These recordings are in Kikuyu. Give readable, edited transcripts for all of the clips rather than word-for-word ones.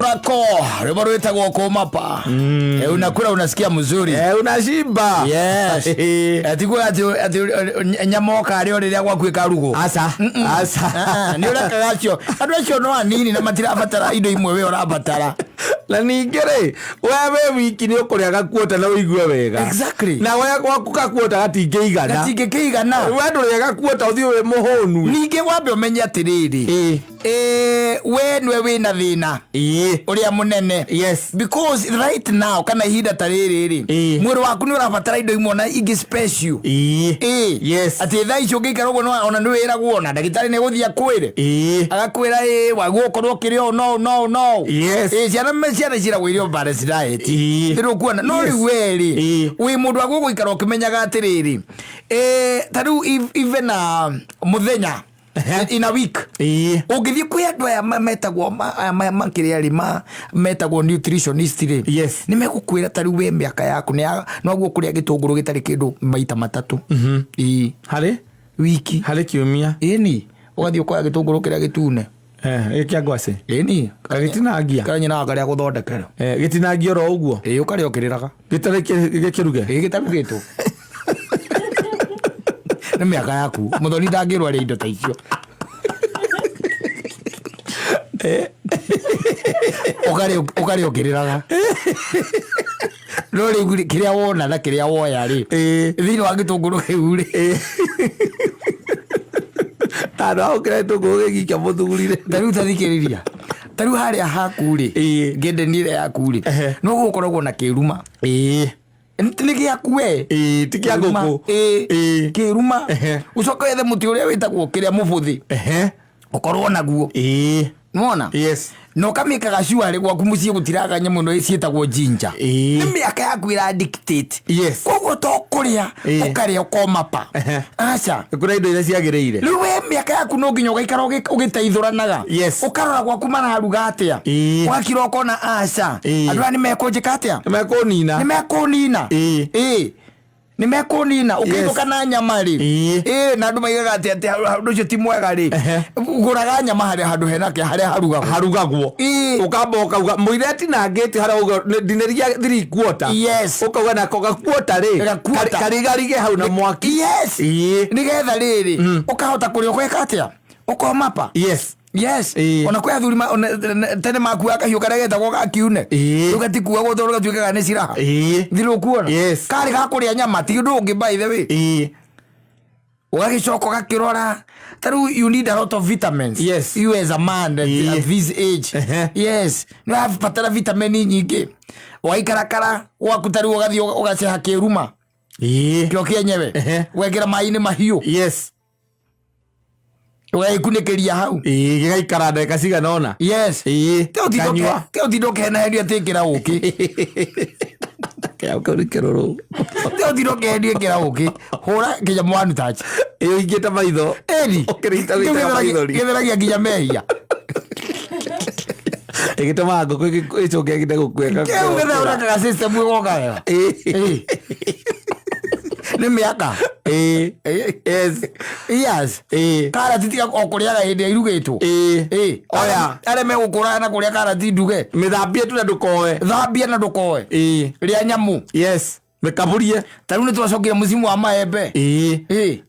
Pako, rwimbo rwitagwo kumapa. Unakula unasikia mzuri. Unashiba. Yes. Tiguo ati nyama ũkarĩa o rĩrĩa gwaku ĩkarugwo. Aca, aca. Ah, nĩ ũrekaga acio andũ acio no anini na matirabatara indo imwe we ũrabatara. Na ningĩ rĩ, we wĩ wiki nĩ ũkũrĩa gakuota na ũigue wega. Na we gwaku gakuota gatingĩigana. Gatingĩkĩigana. We ndũrĩa gakuota ũthiĩ wĩ mũhũnu. Ningĩ wambe ũmenye atĩrĩrĩ, we nĩwe wĩna thĩna ũrĩa mũnene. Because right now, kana ihinda ta rĩrĩ rĩ, mwĩrĩ waku nĩ ũrabatara indo imwe na ingĩ special. Atĩ thaa ici ũngĩikara ũguo ona nĩ wĩragwo, ona ndagĩtarĩ nĩ gũthiĩ akwĩre, agakwĩra ĩ wagwo ũkorwo ũkĩrĩa ũũ no no no. Ciana ciĩragwo irio balanced diet. Rĩu ũkuona no rĩu we rĩ, wĩ mũndũ wagwo gũikara ũkĩmenyaga atĩrĩrĩ, ta rĩu even mũthenya in a week, ũngĩthiĩ kwĩ andũ aya metagwo aya makĩrĩa rĩ, metagwo nutritionist rĩ, nĩ megũkwĩra ta rĩu we mĩaka yaku noguo kũrĩa gĩtũngũrũ gĩtarĩ kĩndũ maita matatũ. Ĩĩ. Harĩ wiki. Harĩ kiumia. Ĩni, ũgathiĩ ũkoya gĩtũngũrũ kĩrĩa gĩtune. Gĩkĩa ngwacĩ. Ĩni. Gagĩtinangia. Karĩa nyina wa karĩa gũthondekera. Gĩtinangia oro ũguo. Ĩĩ, ũkarĩa ũkĩrĩraga. Gĩtarĩ gĩkĩruge. Ĩĩ, gĩtarugĩtwo. Nĩ mĩaka yaku, mũthoni ndangĩrwo arĩa indo ta icio. Ũkarĩa ũkĩrĩraga, no rĩu rĩ, kĩrĩa wona na kĩrĩa woya rĩ, thĩinĩ wa gĩtũngũrũ kĩu rĩ. Handũ ha gũkĩra gĩtũngũrũ gĩgika mũthuri rĩ. Ta rĩu tathikĩrĩria, ta rĩu harĩa haku rĩ, ngĩndeni ĩrĩa yaku rĩ, no gũkoragwo na kĩruma. Nĩ gĩaku we. Ĩĩ, ti kĩa Kĩruma. ngũkũ. Ĩĩ. Kĩruma. Ũcoke wethe mũtĩ ũrĩa wĩtagwo kĩrĩa mũbũthĩ, ũkorwo naguo. Nĩwona? Yes. Na ũkamĩkaga cuarĩ gwaku mũciĩ gũtiraga nyamũ ĩno ciĩtagwo ginger. Nĩ mĩaka yaku ĩra dictate. Koguo to kũrĩa ũkarĩa ũkomapa. Aca. Kũrĩa indo iria ciagĩrĩire. Rĩu we mĩaka yaku no nginya ũgaikara ũgĩteithũranaga. Ũkarora gwaku mararuga atĩa. Ũgakira ũkona aca. Andũ aya nĩ mekũnjĩka atĩa? Nĩ mekũnina. Nĩ mekũnina. Ĩĩ. Nĩ mekũnina ũkĩinũka na nyama rĩ. Ĩĩ, na andũ maigaga atĩ ũndũ ũcio ti mwega rĩ. Gũraga nyama harĩa handũ henake harĩa harugagwo. Harugagwo. Ũkamba ũkauga mũira atinangĩte harĩa ũguo ndinĩria 3/4. Ũkauga nako gakuota rĩ. Gakuota. Karigarige hau na mwaki. Nĩgetha rĩrĩ ũkahota kũrĩa ũgeka atĩa? Ũkomapa. Yes. Ona kwĩ athuri tene makuaga kahiũ karĩa getagwo ga kiune. Rĩu gatikuagwo tondũ gatuĩkaga nĩ ciraha. Thirĩ ũkuona? Yes. Karĩ ga kũrĩa nyama ti ũndũ ũngĩ, by the way. Ũgagĩcoka ũgakĩrora ta rĩu you need a lot of vitamins. You as a man at this age. Yes. Nĩ ũrabatara vitamin nyingĩ. Ũgaikarakara gwaku ta rĩu ũgathiĩ ũgaceha kĩruma. Kĩo kĩenyewe. Ũgekĩra maĩ-inĩ mahiũ. Ũgagĩkunĩkĩria hau. Ĩĩ, gĩgaikara ndagĩka cigana ũna. Kanyua. Te ũtinde ũkĩhenahenio atĩ ĩkĩra ũkĩ. Kĩao kĩu nĩ kĩrũrũ. Te ũtinde ũkĩhenio ĩkĩra ũkĩ. Hũra nginya one touch. Ĩĩ, ũingĩte maitho. Ĩni. Ũkĩrĩita wĩitaga maithori. Gĩtheragia nginya mehia. Ĩgĩtũmaga ngũkũ ĩcoke ĩgĩte gũkua. Kĩu gĩthondekaga system ĩgoka wega. Ĩĩ. Nĩ mĩaka. Yes. Yes. Karati tiga o kũrĩaga hĩndĩ ĩrĩa irugĩtwo. Ĩĩ. Oya. Arĩa megũkũraga na kũrĩa karati nduge. Mĩthambie tu na ndũkoe. Thambia na ndũkoe. Rĩa nyamũ. Mĩkaburie. Ta rĩu nĩ twacokire mũcimu wa maembe.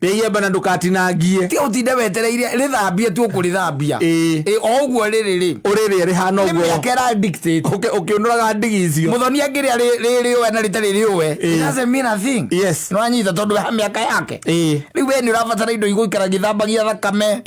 Rĩa iembe na ndũkatinangie. Tiga ũtinde wetereire rĩthambie tu ũkũrĩthambia. Ĩĩ, o ũguo rĩrĩ rĩ. Ũrĩrĩe rĩhana Nĩ ũguo. mĩaka ĩra dictate. Ũkĩũnũraga ndigi icio. Mũthoni angĩrĩa rĩ rĩũe na rĩtarĩ rĩũe. It doesn't mean a thing. Nĩ wanyita tondũ ha mĩaka yake. Rĩu we nĩ ũrabatara indo igũikara gĩthambagia thakame.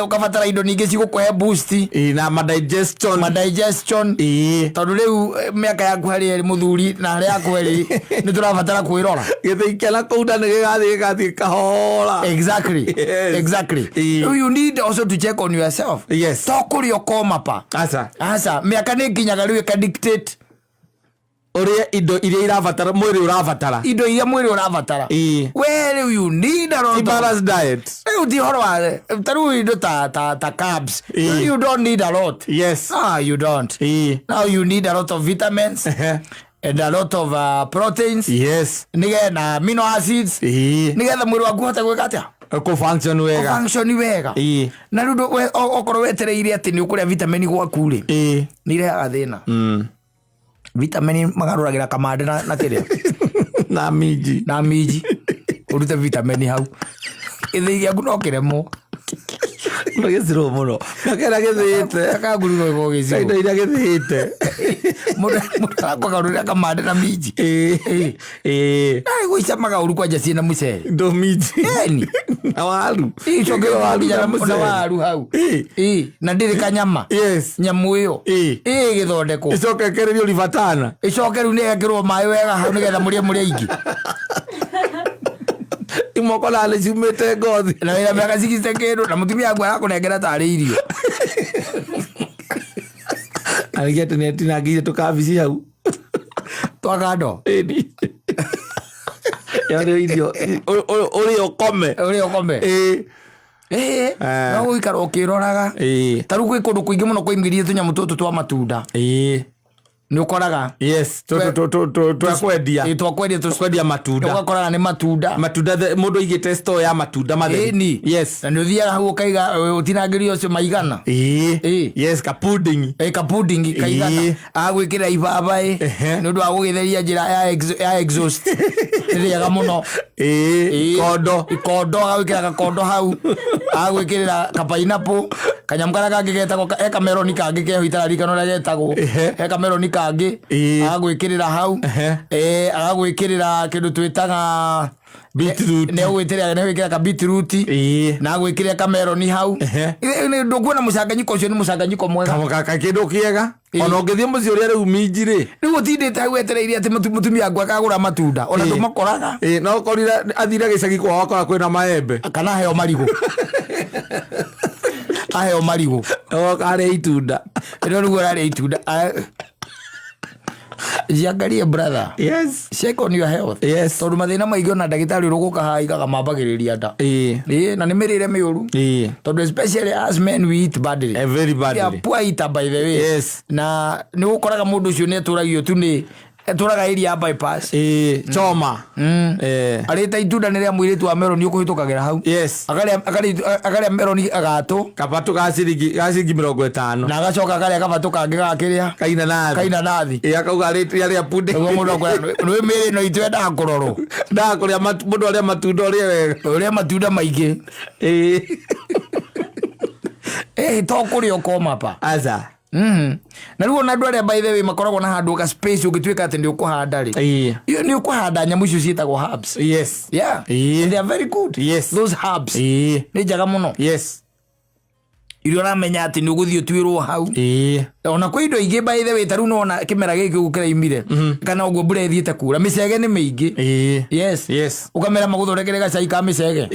Ũkabatara indo ningĩ cigũkũhe boost. Ĩĩ, na ma digestion. Ma digestion. Tondũ rĩu mĩaka yaku harĩa ĩrĩ mũthuri na harĩa yaku ĩrĩ nĩ tũrabatara kwĩrora. Gĩthĩi kĩa na kũu nda nĩ gĩgathiĩ kahora. Rĩu you need also to check on yourself. To kũrĩa ũkomapa. Aca. Aca, mĩaka nĩ ĩkinyaga rĩu ĩka dictate. Ũrĩe indo iria irabatara mwĩrĩ ũrabatara. Indo iria mwĩrĩ ũrabatara. We rĩu you need a lot Ti of balanced diet. Rĩu ti ũhoro wa ta rĩu indo ta carbs. You don't need a lot. Ah, you don't. Now you need a lot of vitamins and a lot of proteins. Nĩgetha na amino acids. Nĩgetha mwĩrĩ waku ũhote gwĩka atĩa? Kũ function wega. Function wega. Na rĩu okorwo wetereire atĩ nĩ ũkũrĩa vitamin gwaku rĩ, nĩ irehaga thĩna. Vitamin magarũragĩra kamande na kĩrĩa Na minji. Na minji, ũrute vitamin hau, gĩthĩi gĩaku no kĩremwo. No gĩcirwo mũno. Gakera gĩthĩĩte. Kanguru no gĩcirwo. Indo iria gĩthĩĩte. Mũndũ arakũgarũrĩra kamande na minji. Naĩ gũicamaga ũru kwanja ciĩna mũcere. Ndo minji. Eni. Na waru. Icoke waru na na mũcere. Waru hau. Na ndĩrĩ kanyama. Nyamũ ĩyo ĩgĩthondekwo. Icoke ĩkĩrĩrio ribatana. Ĩcoke rĩu nĩ ĩgekĩrwo maĩ wega hau nĩgetha mũrĩe mũrĩ aingĩ. Imwe ũkoraga nĩ ciumĩte ngothi. Na wĩna mĩaka 60 kĩndũ na mũtumia waku arakũnengera tarĩ irio. Arĩkia atĩ nĩatinangĩire tũkabici hau. Twa kando. Ĩni. Ĩyo nĩyo irio ũrĩe ũkome. Ũrĩe ũkome. No gũikara ũkĩroraga. Ta rĩu gwĩ kũndũ kũingĩ mũno kũimĩrie tũnyamũ tũtũ twa matunda. Nĩ ũkoraga. Yes, twa kwendia. Twa kwendia. Kwendia matunda. Ũgakoraga nĩ matunda. Matunda, mũndũ aigĩte store ya matunda matheri. Ĩni. Yes. Na nĩ ũthiaga hau ũkaiga ũtinangĩrio ũcio maigana. Yes, ka pudding. Ka pudding kaigana. Agwĩkĩra ibabaĩ nĩ ũndũ wa gũgĩtheria njĩra ya exhaust. Nĩ rĩega mũno. Ikondo. Ikondo, agagwĩkĩra gakondo hau. Agagwĩkĩrĩra ka pineapple, kanyamũ karĩa kangĩ getagwo he kameroni kangĩ keho itararikana ũrĩa getagwo. He kameroni kangĩ. Agagwĩkĩrĩra hau. Agagwĩkĩrĩra kĩndũ twĩtaga Beetroot. Nĩ ũgwĩkĩra ka beetroot. Na agwĩkĩrĩra kameroni hau. Ndũkuona mũcanganyiko ũcio nĩ mũcanganyiko mwega. Kĩndũ kĩega. Ona ũngĩthiĩ mũciĩ ũrĩa rĩu minji rĩ. Rĩu ũtindĩte hau wetereire atĩ mũtumia waku akagũra matunda. Ona ndũmakoraga. No ũkorire athire gĩcagi kwao akora kwĩna maembe. Kana aheo marigũ. Aheo marigũ. Oka arĩa itunda. Ĩno rĩu ũrarĩa itunda. Jiangalie, brother. Yes. Check on your health. Yes. Tondũ mathĩna maingĩ ona ndagĩtarĩ ũrĩa ũgũka haha aigaga mambagĩrĩria nda. Na nĩ mĩrĩre mĩũru. Tondũ especially as men, we eat badly. Very badly. We are poor eater, by the way. Yes. Na nĩ ũkoraga mũndũ ũcio nĩ etũragio tu, nĩ etũraga area ya bypass. Choma. Arĩte itunda nĩ rĩa mũirĩtu wa meroni ũkũhĩtũkagĩra hau. Yes. Akarĩa meroni agatũ. Kabatũ ga ciringi 50. Na agacoka akarĩa kabatũ kangĩ ga kĩrĩa. Kainanathi. Kainanathi. Akauga arĩa pudding. Nĩguo mũndũ akwĩra nĩ mĩrĩ ĩno itũ yendaga kũrorwo. Ndaga kũrĩa mũndũ arĩa matunda ũrĩe wega. Ũrĩa matunda maingĩ. To kũrĩa ũkoma pa. Aca. Na rĩu ona andũ arĩa, by the way, makoragwo na handũ ga space ũngĩtuĩka atĩ nĩ ũkũhanda rĩ, iyo nĩ ũkũhanda nyamũ icio ciĩtagwo herbs. Yes. Yeah. They are very good. Yes. Those herbs. Nĩ njega mũno. Yes. Iria ũramenya atĩ nĩ ũgũthiĩ ũtuĩrwo hau. Ona kwĩ indo ingĩ, by the way, ta rĩu nĩwona kĩmera gĩkĩ ũguo kĩraimire, kana ũguo mbura ĩthiĩte kura, mĩcege nĩ mĩingĩ. Yes. Yes. Ũkamera magũthondekere gacai ka mĩcege.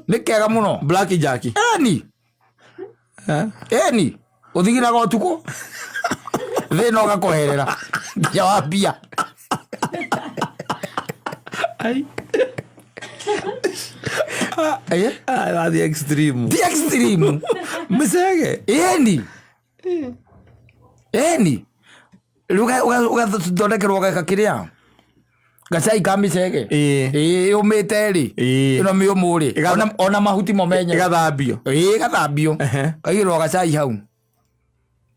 Nĩ kega mũno. Black Jack. Eni. Eni ũthiginaga ũtukũ, thĩna ũgakweherera nginya wambia. Ai. Eh? Wathiĩ extreme. Ti extreme. Mĩcege. Eni rĩu ũgathondekerwo gaka kĩrĩa gacai ka mĩcege. Ĩĩ, yũmĩte rĩ, ĩno mĩũmũ rĩ, ona mahuti mo menyewe. Ĩgathambio. Ĩĩ, ĩgathambio. Kaigĩrwo gacai hau,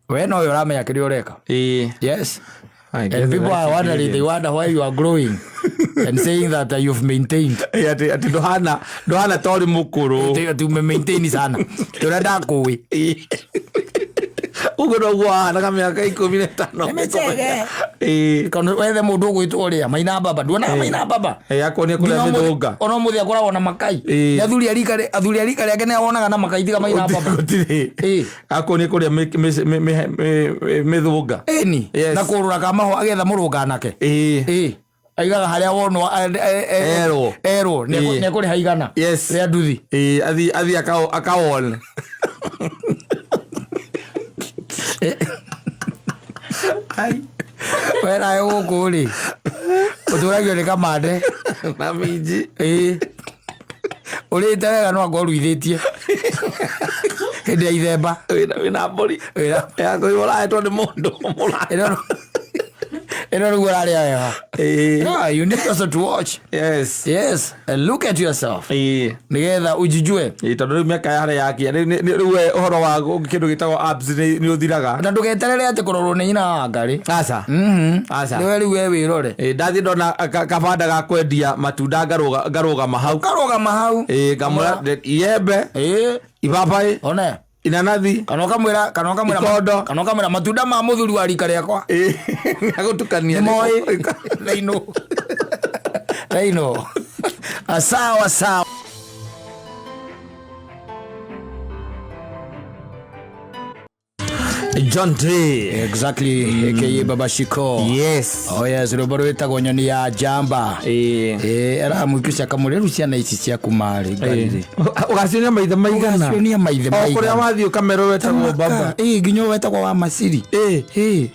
we nowe ũramenya kĩrĩa ũreka. Yes. I And guess people that's are wondering, they wonder why you are growing and saying that you've maintained. Atĩ ndũhana ta ũrĩ mũkũrũ. Ati ume-maintain sana. Ũrĩa ndakũĩ. Ũguo noguo wahanaga mĩaka 15. Nĩ mĩcege. Ĩĩ. Wethe mũndũ ũgwĩtwo ũrĩa Maina Baba. Nduonaga Maina Baba? Ĩĩ, akuonia kũrĩa Nginya mĩthũnga. Ona ũmũthĩ akoragwo na makai. Ĩĩ. Nĩ athuri a rika rĩake nĩ awonaga na makai tiga Maina Baba. Gũtirĩ. Ĩĩ. Akuonia kũrĩa mĩthũnga. Ĩni. Yes. Na kũrũra ka mahũa agĩetha mũrũnganake. Ĩĩ. Ĩĩ. Aigaga harĩa wonwo Erwo. Erwo. Ĩĩ. Nĩekũrĩha 100. Yes. Rĩa nduthi. Ĩĩ, athiĩ akawone. Ai. We nawe gũkũ rĩ, ũtũragio nĩ kamande. Na minji. Ĩĩ. Ũrĩte wega no anga ũruithĩtie hĩndĩ ya ithemba. Wĩna mbũri. Wĩna Ya kũigua ũrahetwo nĩ mũndũ mũrata. Ĩno Ĩno rĩu ũrarĩa wega. Ĩĩ. Yeah, you need also to watch. Yes. Yes, and look at yourself. Ĩĩ. Nĩgetha ujijue. Ĩĩ, tondũ rĩu mĩaka yarĩ yakia rĩu rĩu we ũhoro wa kĩndũ gĩtagwo apps nĩ ũthiraga. Na ndũgeterere atĩ kũrorwo nĩ nyina wa Ngarĩ. Aca. Aca. Nĩwe rĩu we wĩrore. Ĩĩ, ndathiĩ ndona kabanda ga kwendia matunda ngarũgama hau. Ũkarũgama hau. Ĩĩ, ngamũra iembe, Ĩĩ, ibabaĩ, one. inanathi. Kana ũkamwĩra kana ũkamwĩra Ikondo. kana ũkamwĩra matunda ma mũthuri wa rika rĩakwa. Ĩĩ, agũtukania. Nĩmoĩ. They know. They know. Sawa sawa. John Day. Exactly, aka Baba Shiko. Yes. Oh yes, rwĩmbo rwĩtagwo nyoni ya njamba. Ĩĩ. Ĩĩ, aramũikĩcia akamũrĩa rĩu ciana ici ciaku marĩ ngarĩ. Ũgacionia maithe maigana. Ũgacionia maithe O kũrĩa maigana. wathiĩ ũkamerwo wetagwo baba. Ĩĩ, nginya ũyũ wetagwo wa Masiri. Ĩĩ. Ĩĩ.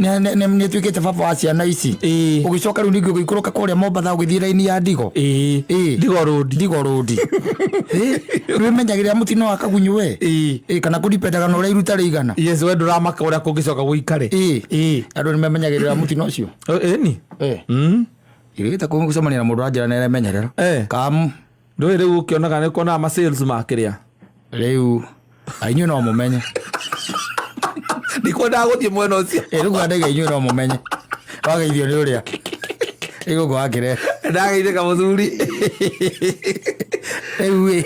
Nĩ atuĩkĩte baba wa ciana ici. Ĩĩ. Ũgĩcoka rĩu ningĩ ũgĩikũrũka kũrĩa Mombatha ũgĩthiĩ raini ya Ndigo. Ĩĩ. Ĩĩ. Ndigo road. Ndigo road. Ĩĩ, rwĩmenyagĩrĩra mũtino wa kagunyũ we. Ĩĩ. Ĩĩ, kana kũdipendaga na ũrĩa iruta rĩigana. Yes, we ndũramaka ũrĩa kũngĩcoka gũikare. Ĩĩ. Ĩĩ. Andũ nĩmemenyagĩrĩra mũtino ũcio. Ĩni. Ĩĩ. Irĩgĩte gũcemania na mũndũ wanjĩra nĩaremenyerera. Eh. Kamu. Ndũĩ rĩu ũkĩonaga nĩ ũkonaga ma sales ma kĩrĩa. Rĩu inyuĩ no mũmenye. Ndikwendaga gũthiĩ mwena ũcio. Ĩ, rĩu kwandaiga inyuĩ no mũmenye. Wageithio nĩ ũrĩa. Rĩu gũkũ wakĩre. Ndageithĩka mũthuri. Rĩu ĩ,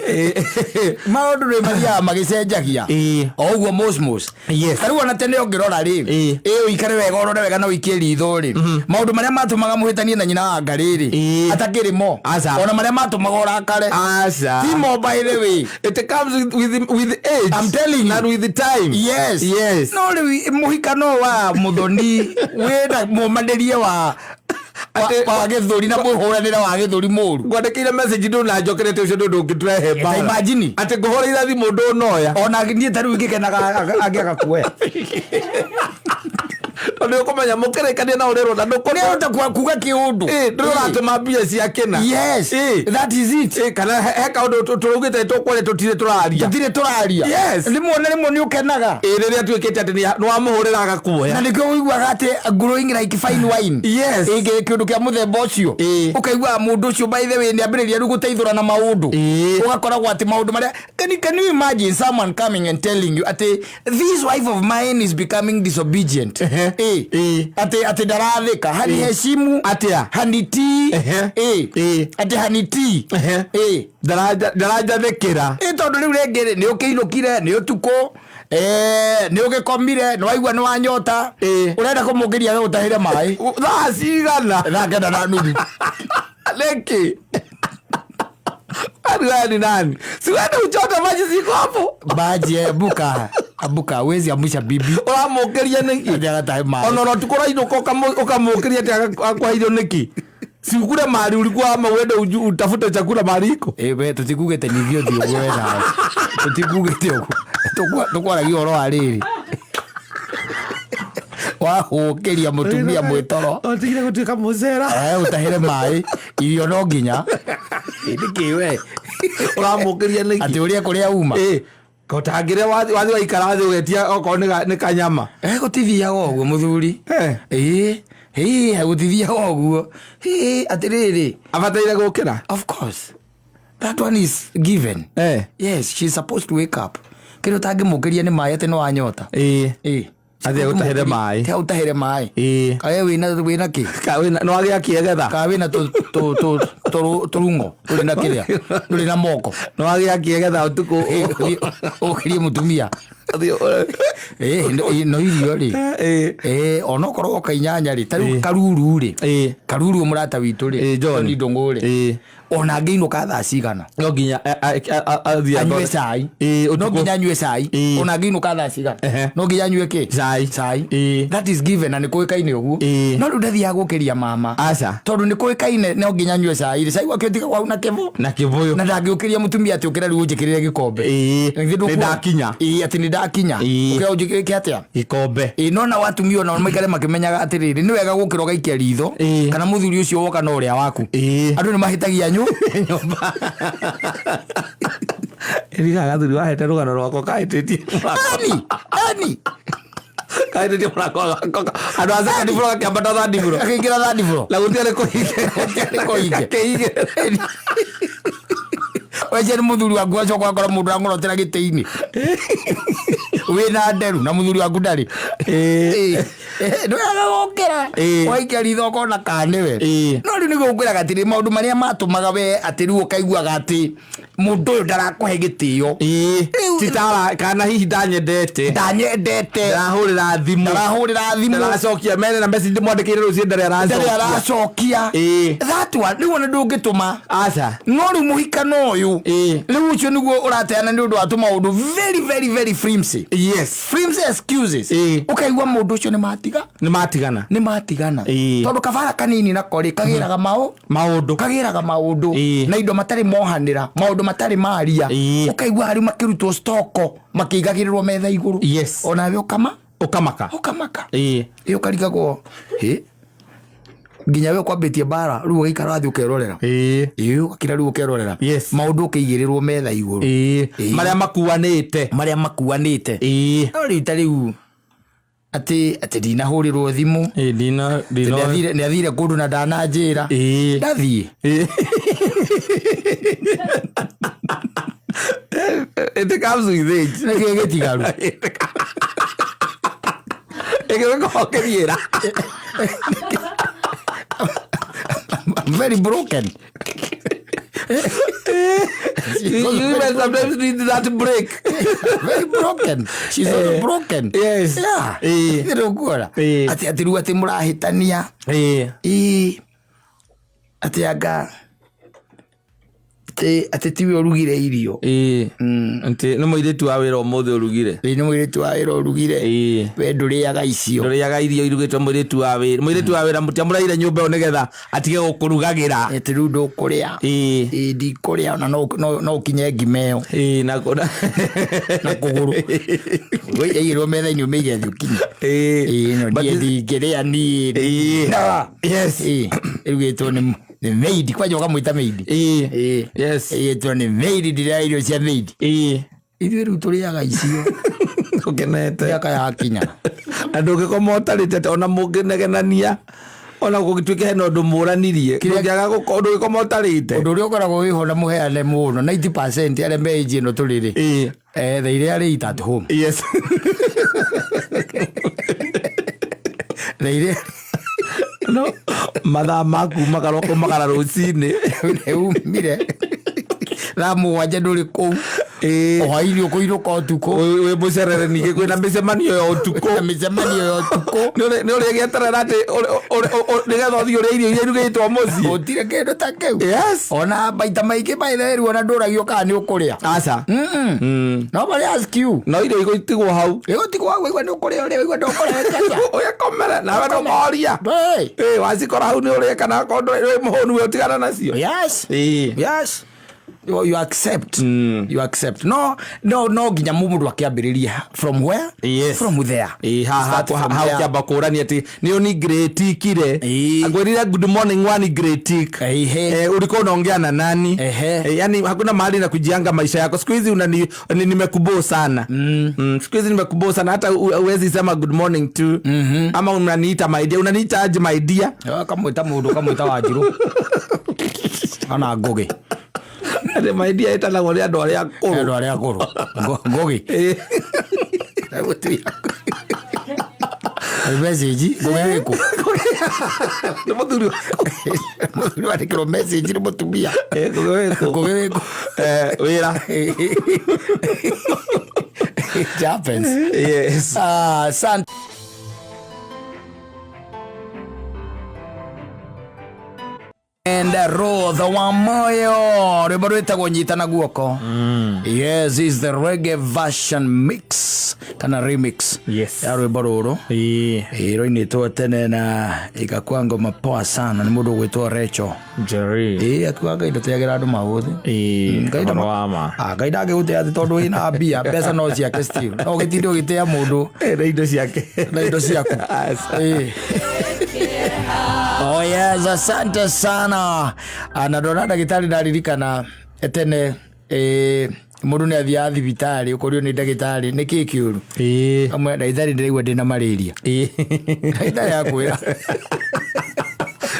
maũndũ nĩ mathiaga magĩcenjagia. Ĩĩ. O ũguo mosmos. Yes. Ta rĩu ona tene ũngĩrora rĩ, Ĩĩ. ĩ ũikare wega ũrore wega na ũikie ritho rĩ, maũndũ marĩa matũmaga mũhĩtanie na nyina wa Ngarĩ rĩ, Ĩĩ. atakĩrĩ mo. Aca. Ona marĩa matũmaga ũrakare. Aca. Ti mo by the way. It comes with age. I'm telling you. And with the time. Yes. Yes. No rĩu mũhikano wa mũthoni wĩna mũmanĩrie wa wa gĩthũri na mũhũranĩre wa gĩthũri mũru. Ngwandĩkĩire message ndũnanjokerete ũcio ndũ ndũngĩtũrehe Ta mbara. imagine. Atĩ ngũhũrĩire thimũ ndũnoya. Ona niĩ ta rĩu ingĩkenaga angĩaga kuoya. Tondũ nĩ ũkũmenya mũkĩrĩkania na ũrĩrwo na ndũkũrĩ. Nĩahota kuga kĩũndũ. Ĩ, ndũratũma mbia cia kĩna. Yes. Ĩ. That is it. Ĩ, kana he kaũndũ tũraugĩte tũkwaria tũtirĩ tũraria. Tũtirĩ tũraria. Yes. Rĩmwe na rĩmwe nĩ ũkenaga. Ĩ, rĩrĩa tuĩkĩte atĩ nĩ wamũhũrĩra agakuoya. Na nĩkĩo ũiguaga atĩ growing like fine wine. Yes. Ĩ, kĩũndũ kĩa mũthemba ũcio. Ĩ. Ũkaiguaga mũndũ ũcio by the way nĩambĩrĩria rĩu gũteithũra na maũndũ. Ĩ. Ũgakoragwo atĩ maũndũ marĩa can you imagine someone coming and telling you atĩ this wife of mine is becoming disobedient. Ehe. Ĩ. Ĩ. Atĩ ndarathĩka haniheshimu Atĩa? hanitii. Ehe. Ĩ. Ĩ. Atĩ hanitii. Ehe. Ĩ. Ndaranjathĩkĩra. Ĩ tondũ rĩu rĩngĩ rĩ, nĩ ũkĩinũkire nĩ ũtukũ nĩ ũgĩkomire nĩ waigua nĩ wanyota Ĩ. ũrenda kũmũngĩria agũtahĩre maĩ Thaa cigana? thaa 9:30. Nĩkĩ? Kwani wewe ni nani? Si wewe uchote maji ziko hapo. Maji buka abuka wezi amusha bibi Ũramũkĩria nĩkĩ? atĩ agatahe maĩ. Ona ũtukũ ũrainũka ũkamũkĩria atĩ akwahirio nĩkĩ? Si ukule mahali ulikuwa ama uende utafute chakula mahali iko. Ĩ, we tũtikugĩte ningĩ ũthiĩ ũguo we nawe. Tũtikugĩte ũguo. Tũkwaragia ũhoro wa rĩrĩ wahũkĩria mũtumia mwĩtoro. Ũtigire gũtuĩka mũcera. Ũtahĩre maĩ irio no nginya. Nĩkĩ we? Ũramũkĩria nĩkĩ? Atĩ ũrĩa kũrĩa uma. Ĩ, ũtangĩrĩa wathi waikara thĩ ũgetia okorwo nĩ kanyama. Gũtithiaga ũguo mũthuri. Eh. Ĩ, ĩ, gũtithiaga ũguo. Ĩ, atĩrĩrĩ. Abataire gũkĩra? Of course. That one is given. Eh. Yes, she's supposed to wake up. Kĩrĩa ũtangĩmũkĩria nĩ maĩ atĩ nĩ wanyota. Ĩ. Ĩ. Athiĩ agũtahĩre maĩ. Athiĩ agũtahĩre maĩ. Ĩ. Kawe wĩna kĩ? Nĩ wagĩa kĩegetha? Kawe wĩna tũrung'o ndũrĩ na kĩrĩa ndũrĩ na moko. Nĩ wagĩa kĩegetha ũtukũ. Ũkĩrie mũtumia. Ĩ, no irio rĩ. Ĩ. Ĩ, onokorwo woka inyanya rĩ, ta rĩu Karuru rĩ. Ĩ. Karuru mũrata witũ rĩ. Ĩ, John. John Ndũng'ũ rĩ. Ĩ. Ona angĩinũka thaa cigana. No nginya athiĩ Anyue cai. Ĩ, No ũtukũ. nginya anyue cai. Ĩ. Ona angĩinũka thaa cigana. Ehe. No nginya anyue kĩ? Cai. Cai. Ĩ. That is given na nĩ kũĩkaine ũguo. Ĩ. No rĩu ndathiaga gũkĩria mama. Aca. Tondũ nĩ kũĩkaine no nginya anyue cai rĩ. Cai wake ũtigagwo hau na kĩbũ. Na kĩbũyũ. Na ndangĩũkĩria mũtumia atĩ ũkĩra rĩu ũnjĩkĩrĩre gĩkombe. Ĩ. Githĩ ndũkuona? Nĩ ndakinya. Ĩ, atĩ nĩ ndakinya. Ĩ. Ũkĩra ũnjĩkĩrĩre atĩa? Gĩkombe. Ĩ, no nao atumia onao maikare makĩmenyaga atĩrĩrĩ nĩ wega gũkĩra ũgaikia ritho Ĩ. kana mũthuri ũcio woka no ũrĩa waku. Ĩ. Andũ nĩ mahĩtagia Nyũmba. Ĩriga gathuri wahete rũgano rwakwa kahĩtĩtie. Ani, ani. Kaĩrĩtie mũrango andũ a second floor akĩambata third floor. Akĩingĩra third floor. Na gũtiarĩ kũhinge. Gũtiarĩ kũhinge. Kĩhinge. Wece nĩ mũthuri waku acoka akora mũndũ ang'orotera gĩtĩ-inĩ wĩna nderu na mũthuri waku ndarĩ. Ndwega gũkĩra waikia ritho ũkona kana nĩwe. No rĩu nĩguo ngwĩraga atĩrĩ, maũndũ marĩa matũmaga we atĩ rĩu ũkaiguaga atĩ mũndũ ũyũ ndarakũhe gĩtĩo. Rĩu- Titara kana hihi ndanyendete. Ndanyendete. Ndarahũrĩra thimũ. Ndarahũrĩra thimũ. Ndaracokia mene na message ndĩmwandĩkĩire rũciũ ndarĩ Ndarĩ aracokia. aracokia. That one rĩu ona ndũngĩtũma. Aca. No rĩu mũhikano ũyũ rĩu ũcio nĩguo ũrateana nĩ ũndũ wa tũmaũndũ very very very flimsy. Yes. Flimsy excuses. Ũkaigua mũndũ ũcio nĩ matiga. Nĩ matigana. Nĩ matigana. Tondũ kabara kanini nako rĩ kagĩraga maũndũ. Kagĩraga maũndũ na indo matarĩ mohanĩra, maũndũ matarĩ maria. Ũkaigua rĩu makĩrutwo stoko makĩigagĩrĩrwo metha igũrũ. Yes. Onawe ũkama Ũkamaka. Ũkamaka. Ĩ ũkarigagwo hĩ nginya we ũkwambĩtie mbara rĩu ũgaikara thĩ ũkerorera. Ĩ ũgakira rĩu ũkerorera. Yes. Maũndũ ũkĩigĩrĩrwo metha igũrũ. Marĩa makuanĩte. Marĩa makuanĩte. No rĩu ta rĩu atĩ atĩ ndinahũrĩrwo thimũ. Ndina Nĩ athire kũndũ na ndananjĩra. Ndathiĩ. It comes with age. Nĩkĩĩ gĩtigaru? Ĩgĩgĩkorwo kĩriĩra. I'm very broken. You even sometimes need that break. Very broken. She's also broken. Yes. Yeah. Nĩũkuona? Atĩ atĩ rĩu atĩ mũrahĩtania. Atĩ anga atĩ tiwe ũrugire irio. Atĩ nĩ mũirĩtu wa wĩra ũmũthĩ ũrugire. Nĩ mũirĩtu wa wĩra ũrugire. We ndũrĩaga icio. Ndũrĩaga irio irugĩtwo mũirĩtu wa wĩra. Mũirĩtu wa wĩra mũtiamũraire nyũmba ĩyo nĩgetha atige gũkũrugagĩra. Atĩ rĩu ndũkũrĩa. Ndikũrĩa ona no ũkinye ngima ĩyo. Na Na kũgũrũ. Yaigĩrwo metha-inĩ ũmĩige thĩ ũkinye. No niĩ ndingĩrĩa niĩ. Yes. Ĩrugĩtwo nĩ maid, kwanja ũkamwĩta maid. Yes. Ĩgĩtwo nĩ maid, ndĩrĩa irio cia maid. Ithuĩ rĩu tũrĩaga icio. Ũkenete. Mĩaka yakinya. Na ndũngĩkoma ũtarĩte ona mũngĩnegenania ona gũgĩtuĩka hena ũndũ mũranirie ndũngĩaga ndũngĩkoma ũtarĩte. Ũndũ ũrĩa ũkoragwo wĩho na mũheane mũno 90% arĩa me age ĩno tũrĩ rĩ. They rarely eat at home. Yes. They rarely No, mathaa maku makarwo kũmagara rũcinĩ. Nĩumire thaa mũgwanja ndũrĩ kũu. Hwaĩ-inĩ ũkũinũka ũtukũ. Wĩ mũcerere ningĩ kwĩna mĩcemanio ya ũtukũ. Kwĩna mĩcemanio ya ũtukũ. Nĩ ũrĩgĩeterera atĩ nĩgetha ũthiĩ ũrĩe irio iria irugĩtwo mũciĩ. Gũtirĩ kĩndũ ta kĩu. Yes. Ona maita maingĩ maitherũ ona ndũragio kana nĩ ũkũrĩa. Aca. Nobody ask you. No irio igũtigwo hau. Igũtigwo hau, waigua nĩ ũkũrĩa ũrĩe, waigua ndũkũrĩa. Ũgĩkomere nawe ndũkoria. Wacikora hau nĩ ũrĩe kana okorwo ndũrĩ wĩ mũhũnu we ũtigana nacio. Yes. Yes. You accept. You accept. No, no, no nginya mũndũ akĩambĩrĩria from where? Yes. From there. Start from Hau there. kĩamba kũrania atĩ nĩ ũni grade kire. Akwĩrire good morning wani grade. Ulikuwa unaongea na nani? Yani hakuna mahali na kujianga maisha yako. Siku hizi unani nimekuboo sana. Siku hizi nimekuboo sana hata huwezi sema good morning tu. Ama unaniita my dear. Unaniita aje my dear? Kamwĩta mũndũ, kamwĩta Wanjirũ. Kana Ngũgĩ. Atĩ my dear ĩtanagwo nĩ andũ arĩa akũrũ. Andũ arĩa akũrũ. Ngũgĩ. Message, Ngũgĩ wĩkũ? Nĩ mũthuri waku. Mũthuri wandĩkĩrwo message nĩ mũtumia. Ngũgĩ wĩkũ? Ngũgĩ wĩkũ? Wĩra. It happens. Yes. Asante. And Ruth wa Moyo rwĩmbo rwĩtagwo nyita na guoko. Yes, is the reggae version mix kana remix. Yes. Ya rwĩmbo rũrũ. Rũinĩtwo tene na ĩgakua ngoma poa sana nĩ mũndũ ũgwĩtwo Rachel. Jerry. Akiuga Ngai ndateagĩra andũ maũthĩ. Ngai Ũhoro wa ma. Ngai ndangĩgũtea atĩ tondũ wĩna mbia, mbeca no ciake still. No ũgĩtinde ũgĩtea mũndũ. Na indo ciake. Na indo ciaku. Oh yes, asante sana. Na ndona ndagĩtarĩ ndaririkana tene Mũndũ nĩ athiaga thibitarĩ, ũkorio nĩ ndagĩtarĩ nĩ kĩ kĩũru. Amwe, ndagĩtarĩ, ndĩraigua ndĩna malaria. Ndagĩtarĩ akwĩra,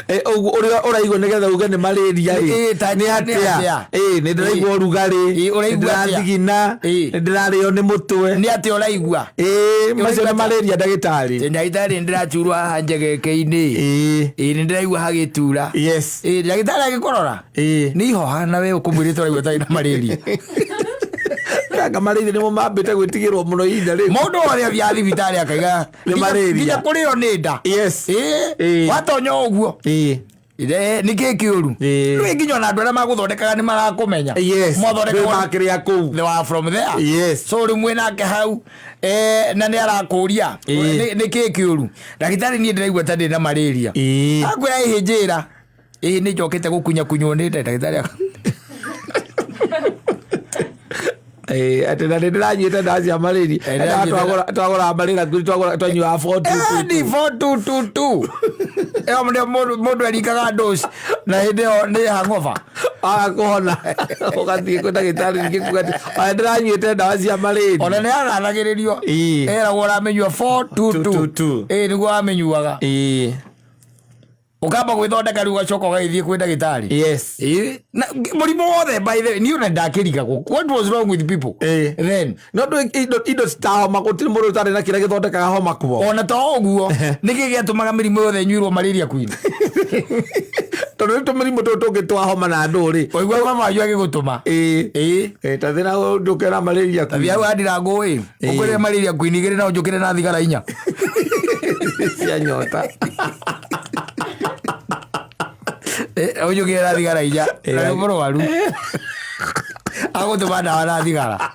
Ũguo ũrĩa ũraigua nĩgetha uge nĩ malaria ĩ, Ta nĩ nĩ atĩa? Atĩa? Nĩ ndĩraigua ũrugarĩ, Ĩ, ũraigua atĩa? nĩndĩrathigina, nĩndĩrarĩo nĩ mũtwe. Nĩ atĩa ũraigua? Macio nĩ Ũraigua atĩa? malaria, ndagĩtarĩ. Ndagĩtarĩ, nĩndĩracurwo haha njegeke-inĩ. Ĩ, nĩndĩraigua hagĩtura. Ĩ, ndagĩtarĩ agĩkũrora, nĩ ihoha, na we ũkũmwĩrĩte ũraigua tarĩ na malaria. Anga malaria nĩmo mambĩte gwĩtigĩrwo mũno ihinda rĩu. Mũndũ wothe athiaga thibitarĩ akaiga Nĩ malaria. Nginya kũrĩo nĩ nda. Watonya ũguo, nĩ kĩ kĩũru? Rĩu nginya ona andũ arĩa magũthondekaga nĩ marakũmenya. Mwathondekagwo Makĩrĩa kũu. They were from there. So rĩu mwĩ nake hau, na nĩ arakũria, nĩ kĩ kĩũru, ndagĩtarĩ? Niĩ ndĩraigua ta ndĩ na malaria. Akwĩra, ĩhĩ, njĩra. Ĩhĩ, nĩ njokete gũkunya kunywo nĩ nda, ndagĩtarĩ. Atĩ na nĩ ndĩranyuĩte ndawa cia malaria. Ndĩranyuĩte. Twagũraga malaria ngiri, twanyuaga 4 2 2. Ni 4222, ĩyo nĩyo mũndũ erikaga dose, na hĩndĩ ĩyo nĩ hangover. Waga kũhona, ũgathiĩ kwĩ ndagĩtarĩ rĩngĩ kuga atĩ aya ndĩranyuĩte ndawa cia malaria. Ona nĩ agathagĩrĩrio. Eragwo ũramĩnyua 422. 222. Ĩ, nĩguo wamĩnyuaga. Ũkamba gwĩthondeka, rĩu ũgacoka ũgagĩthiĩ kwĩ ndagĩtarĩ. Ĩ, na mũrimũ wothe, by the way, niĩ ona ndakĩrigagwo what was wrong with people then. No ndũ indo citahoma, gũtirĩ mũndũ ũtarĩ na kĩrĩa gĩthondekaga homa kuo. Ona to ũguo, nĩkĩ gĩatũmaga mĩrimũ yothe ĩnyuĩrwo malaria queen? Tondũ rĩu tũmĩrimũ tũtũ tũngĩ twa homa na ndũ rĩ, Ũigua mama wanyu agĩgũtũma. Ta thĩna njũke na malaria. Tathi hau handirangũ ĩ, ũkwĩre malaria queen igĩrĩ na ũnjũkĩre na thigara inya. Cia nyota. Ũnjũkĩre na thigara inya na nĩ mũrwaru, agũtũma ndawa na thigara.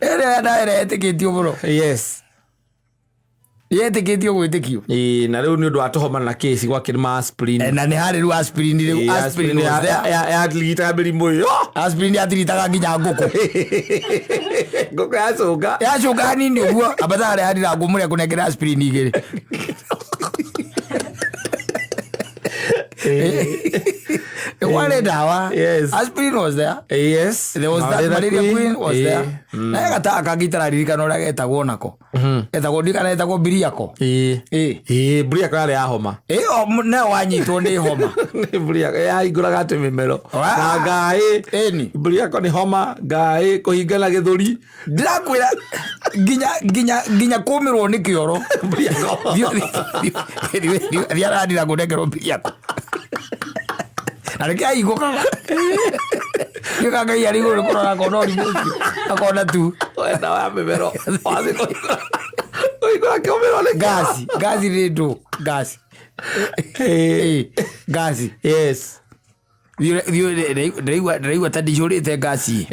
Ĩrĩa ndawa ĩrĩa yetĩkĩtio mũno, yetĩkĩtio gwĩtĩkio. Na rĩu nĩ ũndũ wa tũhoma na kĩci gwakĩrĩ ma aspirin. Na nĩ harĩ rĩu aspirin, rĩu aspirin was there. Yatigitaga mĩrimũ ĩyo. Aspirin yatiritaga nginya ngũkũ. Ngũkũ yacũnga. Yacũnga hanini ũguo, ambata harĩa handirangũ mũrĩa kũnengera aspirin igĩrĩ. Kwarĩ ndawa. Aspirin was there. There was that malaria queen was there, na he gatawa kangĩ itararirikana ũrĩa getagwo, nako getagwo, ndikana getagwo biriako. Ĩ, mburiako yarĩ ya homa. Ĩyo nayo wanyitwo nĩ homa. Nĩ mburiako yahingũraga atĩ mĩmero na ngaĩ. Ĩni. Mburiako nĩ homa, ngaĩ, kũhingana gĩthũri. Ndĩrakwĩra nginya kũmĩrwo nĩ kĩoro. Mburiako. Thiarandira ngũnengerwo biriako na nĩkĩ ahingũkaga gĩka Ngai arĩ igũrũ kũrora, akona ũrimũ ũcio, akona tu. Wenda wa mĩmero wathiĩ kũhingũra kĩũmĩro nĩ Ngasi, ngasi nĩ ndũ, ngasi. Ngasi. Ndĩraigua ta ndicũrĩte ngasi.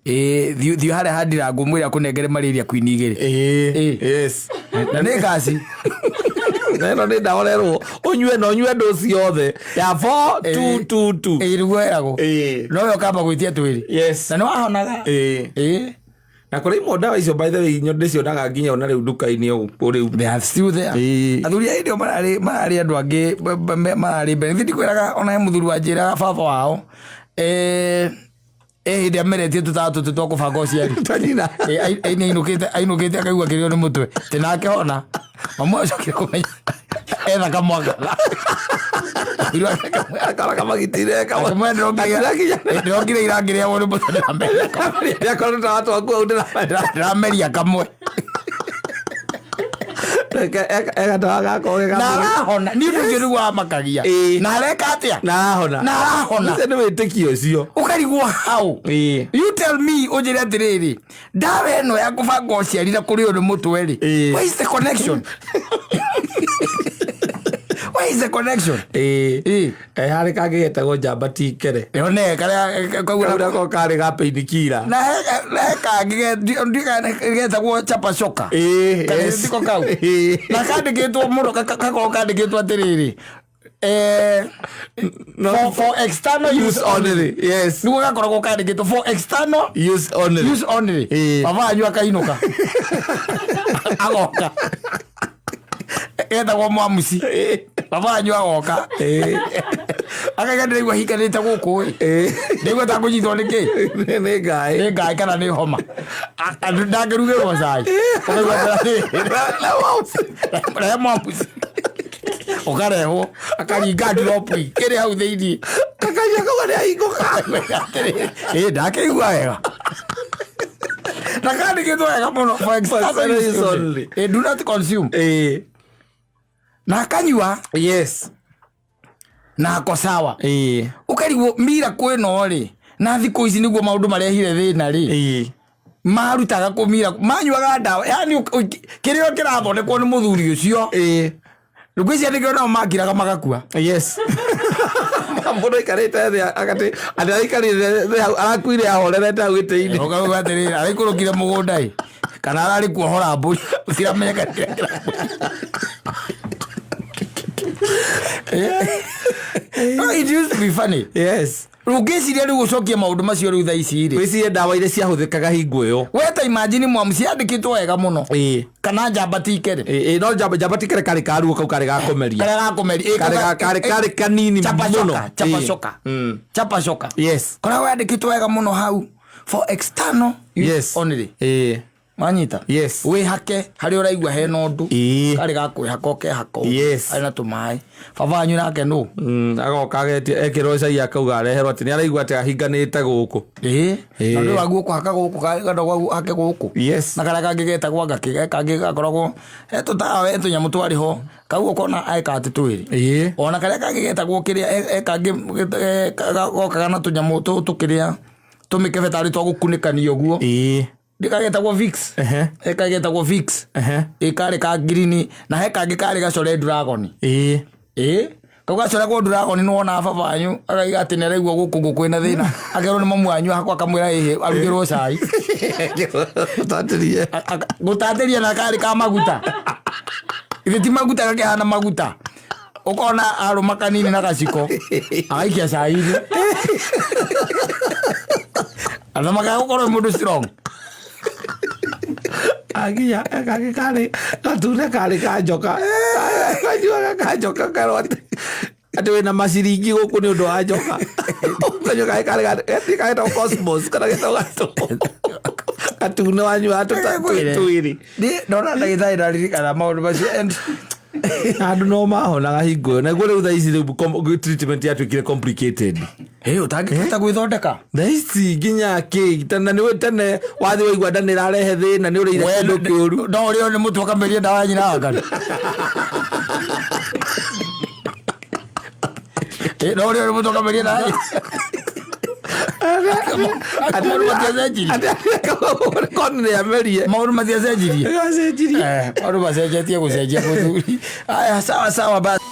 Thiĩ harĩa handira ngũmwĩra kũnengere malaria queen igĩrĩ. Na nĩ ngasi. Na ĩno nĩ ndawa ũrerwo ũnyue, na ũnyue ndũ ciothe ya 4 2 2 2. Nĩguo ĩragwo. No we ũkamba gwĩtia twĩrĩ. Na nĩ wahonaga. Na kũrĩ imwe ndawa icio, by the way, ndĩcionaga nginya ona rĩu nduka-inĩ ũguo rĩu. They are still there. Athuri a hĩndĩ ĩyo mararĩ andũ angĩ mararĩ mbere. Nĩ ndikwĩraga, ona he mũthuri wanjĩraga baba wao, hĩndĩ ameretie tũtawa tũtũ twa kũbanga ũciari. Ta nyina. Ainũkĩte akaigua kĩrĩo nĩ mũtwe tĩ nake hona mamu acokire kũmenya etha kamwanga. Akora kamagitire. Kamwe ndĩrokire irangĩrĩagwo nĩ mũtwe, ndĩrameria kamwe. Akora tũtawa twaku hau. Ndĩrameria kamwe. Egatawa gako. Na arahona. Nĩ ũndũ ũcio nĩguo wamakagia. Na areka atĩa? Na arahona. Na arahona. Ũcio nĩ wĩtĩkio ũcio. Ũkarigwo how. You tell me, ũnjĩre atĩrĩrĩ, ndawa ĩno ya kũbanga ũciari na kũrĩo nĩ mũtwe rĩ, where is the connection? Where is the connection? Kaĩ harĩ kangĩ getagwo njamba tikere. Ĩyo ne karĩa kau. Kau nako karĩ ga painkiller. Na he kangĩ getagwo chapa shoka. Kana tiko kau? Na kandĩkĩtwo mũno, gakorwo kandĩkĩtwo atĩrĩrĩ, for external use use only, yes. Nĩguo gakoragwo kandĩkĩtwo for external use only. Use only. Baba wanyu akainũka agoka, etagwo mwamuci. Baba wanyu agoka akaiga ndĩraigua hinganĩte gũkũ ĩ, ndĩraigua ta ngũnyitwo nĩ kĩ, nĩ ngaĩ, nĩ ngaĩ kana nĩ homa. Andũ ndangĩrugĩrwo cai. Ũkaigua atĩrĩrĩ, rehe mwamuci, ũkarehwo, akaringa drop kĩrĩ hau thĩinĩ. Kakanyua kau nĩ ahingũka. Ĩ, ndakĩigua wega na kandĩkĩtwo wega mũno, for external external use use only. Only. Do not consume. Na akanyua na ako sawa. Ũkarigwo mira kwĩno rĩ, na thikũ ici nĩguo maũndũ marehire thĩna rĩ. Marutaga kũmira manyuaga ndawa, yani kĩrĩa kĩrathondekwo nĩ mũthuri ũcio. Ngwĩciria nĩkĩo nao makiraga magakua. Yes, mũndũ aikarĩte thĩ agati atĩ aikarĩte thĩ hau arakuire ahorerete hau gĩtĩ-inĩ. Ũkauga atĩrĩrĩ, araikũrũkire mũgũnda ĩ, kana ararĩ kuohora mbũri, ũtiramenyeka kĩrĩa kĩramũnyita. No, it used to be funny. Rĩu ngĩciria rĩu ũcokie maũndũ macio rĩu thaa ici rĩ. Wĩcirie ndawa iria ciahũthĩkaga hingo ĩyo. We ta imagine mwamuci yandĩkĩtwo wega mũno. Kana njamba tikere. Ĩĩ, no njamba njamba tikere karĩ karuo kau karĩ ga kũmeria. Karĩa gakũmeria. Karĩ kanini Chapa mũno. shoka, chapa shoka. Chapa shoka. Koragwo yandĩkĩtwo wega mũno hau, for external use only. Wanyita? Yes. Wĩhake harĩa ũraigua hena ũndũ. Karĩ ga kwĩhaka ũkehaka ũguo. Karĩ na tũmaĩ. Baba wanyu nake nũ? Agoka agetia ekĩrwo cai akauga areherwo atĩ nĩ araigua atĩ ahinganĩte gũkũ. Na nĩ waguo kũhaka gũkũ kana waguo hake gũkũ. Na karĩa kangĩ getagwo anga kangĩ gakoragwo he tũtawa, he tũnyamũ twarĩ ho kau ũkona eka atĩ twĩrĩ. Ona karĩa kangĩ getagwo kĩrĩa he kangĩ gokaga na tũnyamũ tũkĩrĩa tũmĩkebe tarĩ twa gũkunĩkania ũguo. Ndĩkagetagwo Vicks. He kagetagwo Vicks. Ĩ, karĩ ka green na he kangĩ karĩ gacore dragon. Ĩ, kau gacoregwo dragon nĩ wonaga baba wanyu akaiga atĩ nĩ araigua gũkũ ũguo kwĩna thĩna, akerwo nĩ mamu wanyu hakwa, akamwĩra ĩhĩ arugĩrwo cai. Gũtatĩrie. Gũtatĩria na karĩ ka maguta, ithe ti maguta, gakĩhana maguta, ũkona arũma kanini na gaciko agaikia cai-inĩ, athamakaga gũkorwo wĩ mũndũ strong. Aginya kangĩ karĩ gatune karĩ ka njoka, kanyuaga ka njoka, kerwo atĩ wĩna maciringi gũkũ nĩ ũndũ wa njoka. Kanyua karĩ karĩ kagetagwo cosmos kana getagwo gatune wanyua twĩrĩ. Ndona ndagĩtarĩ ndaririkana maũndũ macio and Andũ no mahonaga hingo ĩyo, naguo rĩu thaa ici rĩu treatment yatuĩkire complicated. Ĩ, ũtangĩhota gwĩthondeka. Thaa ici nginya kĩ tene nĩ tene wathiĩ waigua nda nĩ ĩrarehe thĩna, nĩ ũrĩire kĩndũ kĩũru. No ũrĩo nĩ mũtu ũkameria ndawa ya nyina wa ngari. Ĩ, no ũrĩo nĩ mũtu ũkameria ndawa ya Maũndũ matiacenjirie. Koni nĩ amerie. Maũndũ matiacenjirie. Acenjirie. Maũndũ macenjetie gũcenjia, mũthuri. Aya, sawa sawa basi.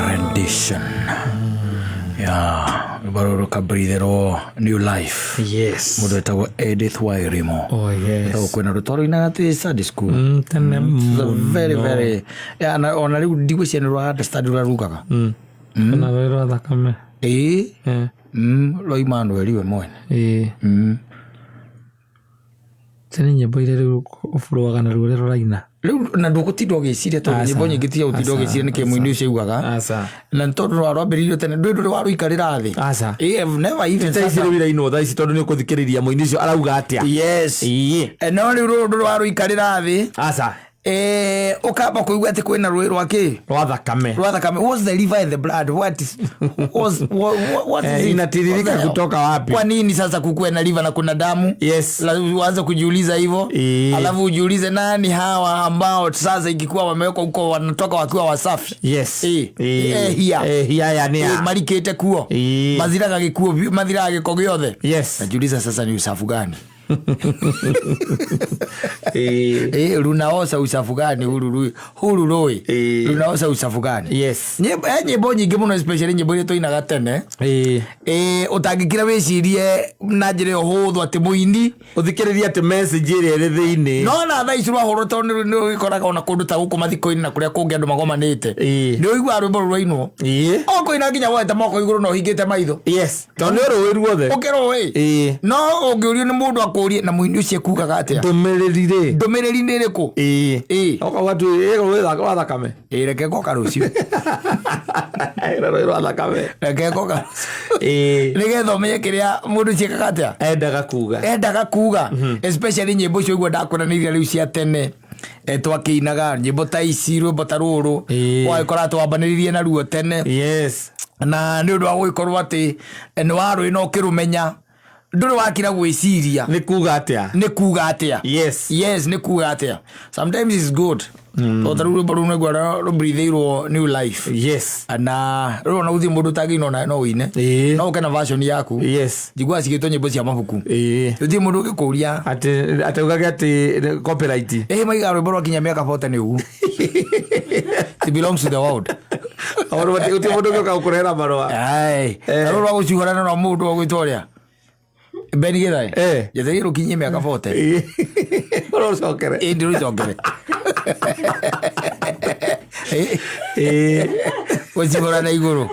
Rendition ya rwĩmbo rũrũ rũkabreatherwo new life. Mũndũ wĩtagwo Edith Wairimu. Oh, yes. Wĩtagwo kwĩna rwĩtwa rũinaga twĩ Sunday school. Tene. It's a very very, yeah, na ona rĩu ndigwĩciria nĩ rwa understand ũrĩa rugaga. Kana rũĩ rwa thakame. Ĩĩ. Rwa Emmanuel we mwene. Tene nyĩmbo iria rĩu ũburuaga na ruo rũrĩa rũraina. Rĩu na ndũgũtinda ũgĩciria, tondũ nyĩmbo nyingĩ tiga gũtinda ũgĩciria nĩkĩ mũini ũcio augaga. Aca. Na nĩ tondũ rwarambĩrĩirio tene, ndũĩ ndũrĩ warũikarĩra thĩ. Aca. Ĩ, I've never even thaa sat ici down. rĩu irainwo thaa ici tondũ nĩ ũkũthikĩrĩria mũini ũcio arauga atĩa. Yes. No rĩu rũrũ ndũrĩ warũikarĩra thĩ. Aca. Ũkamba kũigua atĩ kwĩna rũĩ rwa kĩ? Rwa thakame. Rwa thakame. What's the river and the blood? What is, what's, what, what is it? Inatiririka What the hell? kutoka wapi? Kwa nini sasa kukuwe na river na kuna damu? Uanze kujiuliza hivyo. Alafu ujiulize nani hawa ambao sasa ikikuwa wamewekwa huko wanatoka wakiwa wasafi. Hia. Hia ya nĩa? Marikĩte kuo. Mathiraga gĩkuo mathiraga gĩko gĩothe. Najiuliza sasa ni usafu gani? Runaosa usafu gani huru rui huru rui? Runaosa usafu gani? Nyĩmbo nyĩmbo nyingĩ mũno, especially nyĩmbo iria tũinaga tene. Ũtangĩkira wĩcirie na njĩra ĩyo hũthũ atĩ mũini Ũthikĩrĩrie atĩ message ĩrĩa ĩrĩ thĩinĩ. No na thaa ici rwahũrwo, tondũ nĩ ũgĩkoraga ona kũndũ ta gũkũ mathiko-inĩ na kũrĩa kũngĩ andũ magomanĩte, nĩ ũiguaga rwĩmbo rũu rwainwo, o kũina nginya woete moko igũrũ na ũhingĩte maitho. Yes, tondũ nĩ ũrũĩ ruothe. Ũkĩrũĩ. No ũngĩũrio nĩ mũndũ. Ũkũrie na mũini ũcio ekugaga atĩa. Ndũmĩrĩri rĩ? Ndũmĩrĩri nĩ ĩrĩkũ? Ĩĩ. Ĩĩ. Ũkauga tu ĩ rũĩ rwa thakame. Ĩĩ, reke ngoka rũciũ. Rũĩ rwa thakame. Reke ngoka rũciũ. Ĩĩ. Nĩgetha ũmenye kĩrĩa mũndũ ũcio ekaga atĩa. Endaga kuga. Endaga kuga. Especially nyĩmbo icio ũguo ndakwĩra nĩ iria rĩu cia tene. Twakĩinaga nyĩmbo ta ici, rwĩmbo ta rũrũ. Ũgagĩkora twambanĩrĩirie naruo tene. Yes. Na nĩ ũndũ wa gũgĩkorwo atĩ nĩ warũĩ na ũkĩrũmenya, ndũrĩ wakira gwĩciria nĩ kuga atĩa. Nĩ kuga atĩa. Yes. Yes, nĩ kuga atĩa. Sometimes it's good, tondũ ta rĩu rwĩmbo rũu nĩguo rũbreathĩirwo new life. Yes. Na rĩu ona gũthiĩ mũndũ ũtangĩina ona no ũine. No ũke na version yaku. Yes. Njiguaga cigĩtwo nyĩmbo cia mabuku. Gũtirĩ mũndũ ũngĩkũria. Atĩ ugage atĩ copyright. Ĩ, maigaga rwĩmbo rwakinya mĩaka 40 nĩ ũguo. It belongs to the world. Gũtirĩ mũndũ ũngĩũka gũkũrehera marũa. Ai, rũrũ rwa gũcuhũrana na mũndũ wa gwĩtwo ũrĩa Ben Githae. Njetherie rũkinyie mĩaka 40. Ũrũcokere. Ĩ, ndĩrũcokere. Gũcihũra na igũrũ.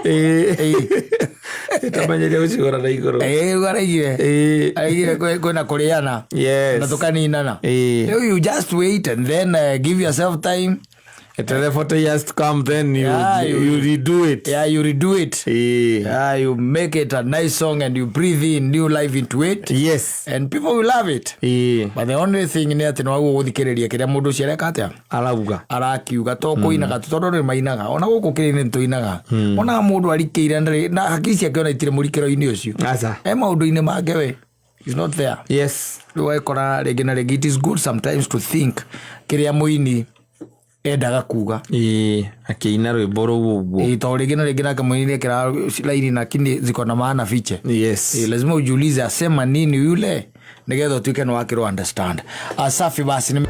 Tamenyeria gũcihũra na igũrũ. Ĩ, rĩu araigire. Araigire kwĩna kũrĩana. Yes. Na tũkaninana. Rĩu you just wait and then give yourself time. The 40 years to come, then you, Yeah, you redo it. Yeah, you redo it. Yeah, you make it a nice song and you breathe in new life into it. Yes. And people will love it. But the only thing nĩ atĩ nĩwagwo gũthikĩrĩria kĩrĩa mũndũ ũcio areka atĩa. Arauga. Arakiuga to kũinaga tu, tondũ nĩ mainaga ona gũkũ kĩrĩ nĩ tũinaga, ona mũndũ arikĩire na hakiri ciake ona itirĩ mũrikĩro-inĩ ũcio. Aca. E maũndũ-inĩ make, we is not there. Yes. Rĩu ũgakora rĩngĩ na rĩngĩ it is good sometimes to think kĩrĩa mũini endaga kuga. Ĩĩ, akĩina rwĩmbo rũu ũguo. Ĩĩ, tondũ rĩngĩ na rĩngĩ nake mũini ekĩra laini lakini ziko na maana fiche. Yes. Ĩĩ, lazima ujiulize asema nini yule nĩgetha ũtuĩke nĩ wakĩrwo understand. Asafi basi nĩ